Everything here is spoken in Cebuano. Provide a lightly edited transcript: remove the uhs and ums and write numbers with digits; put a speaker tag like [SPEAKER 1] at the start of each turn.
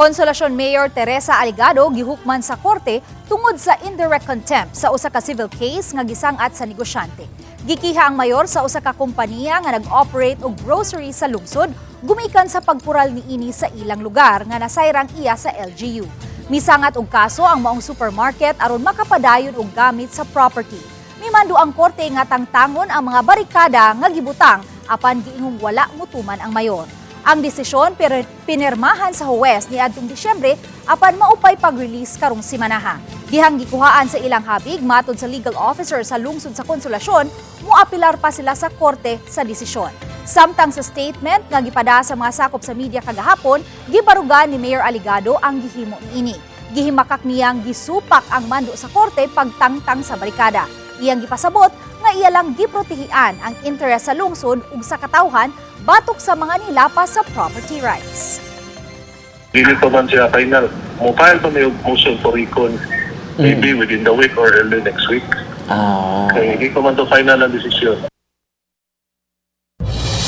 [SPEAKER 1] Consolacion Mayor Teresa Aligado gihukman sa korte tungod sa indirect contempt sa usa ka civil case nga gisangat sa negosyante. Gikiha ang mayor sa usa ka kompanya nga nag-operate og grocery sa lungsod gumikan sa pagpural niini sa ilang lugar nga nasayrang iya sa LGU. Misangat og kaso ang maong supermarket aron makapadayon og gamit sa property. Mimando ang korte nga tangtangon ang mga barikada nga gibutang, apan giingong wala mutuman ang mayor. Ang desisyon pero pinirmahan sa huwes niadtong Disyembre, apan maupay pag-release karong simanaha. Dihang gikuhaan sa ilang habig, matod sa legal officer sa lungsod sa Konsolasyon, muapilar pa sila sa korte sa desisyon. Samtang sa statement nga gipada sa mga sakop sa media kagahapon, gibarugan ni Mayor Aligado ang gihimo niini. Gihimakak niyang gisupak ang mando sa korte pagtangtang sa barikada. Iyang gipasabot nga iya lang giprotehian ang interes sa lungsod ug sa katawhan batok sa mga nilapas sa property rights.
[SPEAKER 2] Dili pa man siya final. Mo-file pa may motion for recon maybe within the week or early next week. Kaya hindi pa man to final ang desisyon.